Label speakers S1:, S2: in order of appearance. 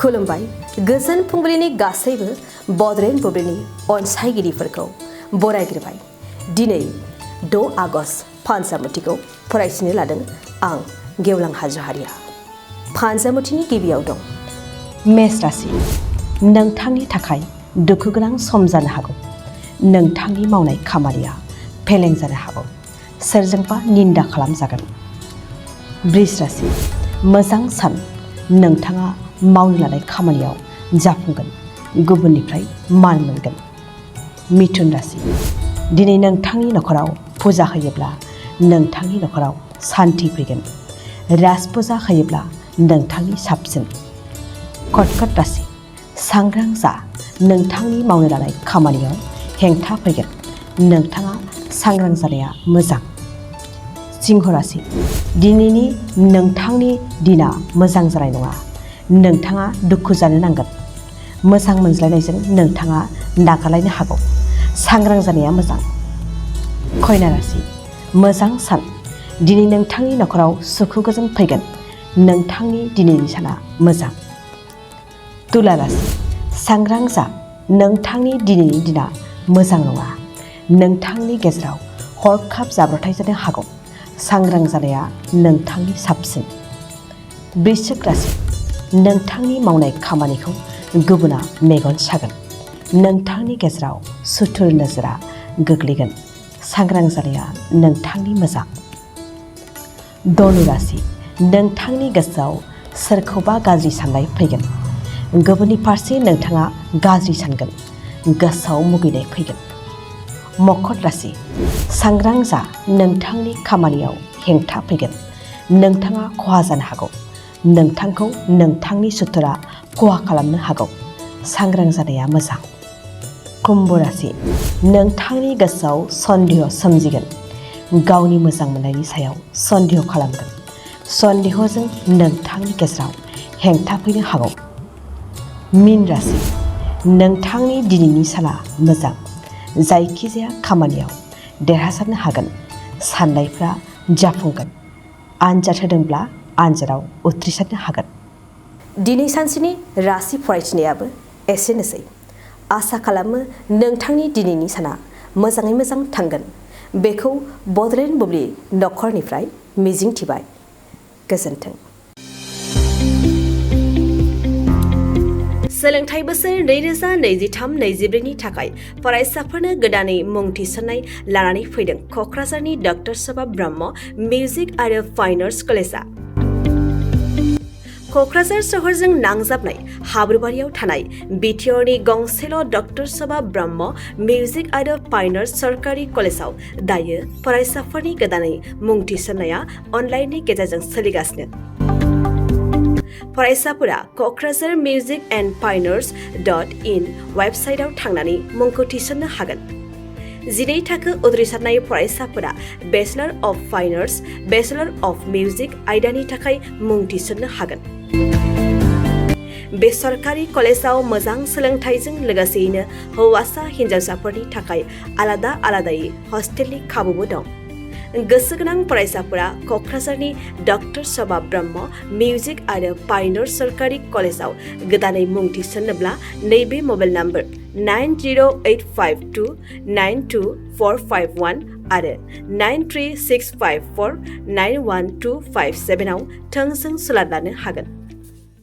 S1: खुलुमबाय गोजोन फुंबिलिनि गासैबो बड'लेण्ड बुब्लिनि अनसायगिरिफोरखौ बरायग्रोबाय। दिनै 6 आगस्ट फानजामुथिखौ फरायसिनो लादों आं गेवलां हाज'हारिया। फानजामुथिनि गिबियाव दं मेष राशि। नोंथांनि थाखाय दुखुगोनां सम जानो हागौ। नोंथांनि मावनाय खामानिया फेलें जानो हागौ। सोरजोंबा निन्दा खालामजागोन। बृष राशि। मोजां सान। नोंथाङा मावनो लानाय खामानियाव जाफुंगोन। गुबुननिफ्राय मान मोनगोन। मिथुन राशि। दिनै नोंथांनि नखराव फुजा होयोब्ला नोंथांनि नखराव सान्थि फैगोन। राज फुजा होयोब्ला नोंथांनि साबसिन। कर्कट राशि। सांग्रां जा। नोंथांनि मावनो लानाय खामानियाव हेंथा फैगोन। नोंथाङा सांग्रां जानाया मोजां। सिंह राशि। दिनैनि नोंथांनि दिना मोजां जानाय नङा। नोंथाङा दुखु जानो नांगोन। मोजां मोनज्लायनायजों नोंथाङा नागारलायनो हागौ। सांग्रां जानाया मोजां। कन्या राशि। मोजां सान। दिनै नोंथांनि नखराव सुखु गोजोन फैगोन। नोंथांनि दिनैनि साना मोजां। तुला राशि। सांग्रां जा। नोंथांनि दिनैनि दिना मोजां नङा। नोंथांनि गेजेराव हरखाब जाब्रबथाय जानो हागौ। सांग्रां जानाया नोंथांनि साबसिन। वृश्चिक राशि। नोंथांनि मावनाय खामानिखौ गुबुना मेगन सागोन। नोंथांनि गेजेराव सुथुर नोजोरा गोग्लैगोन। सांग्रां जानाया नोंथांनि मोजां। धनु राशि। नोंथांनि गोसोआव सोरखौबा गाज्रि साननाय फैगोन। गुबुननि फारसे नोंथाङा गाज्रि सानगोन। गोसोआव मुगैनाय फैगोन। मकर राशि। सांग्रां जा। नोंथांनि खामानियाव हेंथा फैगोन। नोंथाङा खहा जानो हागौ। नोंथांखौ नोंथांनि सुथुरा खहा खालामनो हागौ। सांग्रां जानाया मोजां। कुम्भ राशि। नोंथांनि गोसोआव सन्देह सोमजिगोन। गावनि मोजां मोननायनि सायाव सन्देह खालामगोन। सन्देहजों नोंथांनि गेजेराव हेंथा फैनो हागौ। मीन राशि। नोंथांनि दिनैनि साना मोजां। जायखिजाया खामानियाव देरहासारनो हागोन। साननायफ्रा जाफुंगोन। आनजाद होदोंब्ला आनजादाव उथ्रिसारनो हागोन। दिनै सानसेनि राशि फरायथिनायाबो एसेनोसै। आसा खालामो नोंथांनि दिनैनि साना मोजाङै मोजां थांगोन। बेखौ बड'लेण्ड बुब्लि नखरनिफ्राय मिजिंथिबाय। गोजोन्थों। सोलोंथाइ बोसोर 2023-24 नि थाखाय फरायसाफोरनो गोदानै मुं थिसननाय लानानै फैदों क'क्राझारनि डक्टर सभा ब्रह्म मिउजिक आरो फाइन आर्टस कलेजआ। क'क्राझार सोहोरजों नांजाबनाय हाब्रुबारियाव थानाय बिटिआरनि गंसेल' डक्टर सभा ब्रह्म मिउजिक आरो फाइन आर्टस सरकारि कलेजआव दायो फरायसाफोरनि गोदानै मुं थिसननाया अनलाइननि गेजेरजों सोलिगासिनो। फरायसाफोरा क'क्राझार मिउजिक एन्ड फाइन आर्टस.in वेबसाइटआव थांनानै मुंखौ थिसननो हागोन। 12 थाखो उथ्रिसारनाय फरायसाफोरा bachelor of fine arts, bachelor of music आयदानि थाखाय मुं थिसननो हागोन। बे सरकारि कलेजआव मोजां सोलोंथाइजों लोगोसेयैनो हौवासा हिन्जावसाफोरनि थाखाय आलादा आलादायै हस्टेलनि खाबुबो दं। गोसो गोनां फरायसाफोरा क'क्राझारनि डक्टर सभा ब्रह्म मिउजिक आरो फाइन आर्टस सरकारि कलेजआव गोदानै मुं थिसन्नोब्ला नैबे मबाइल नम्बर 9085292451 आरो 9365491257 आव थोंजों सुलाद लानो हागोन।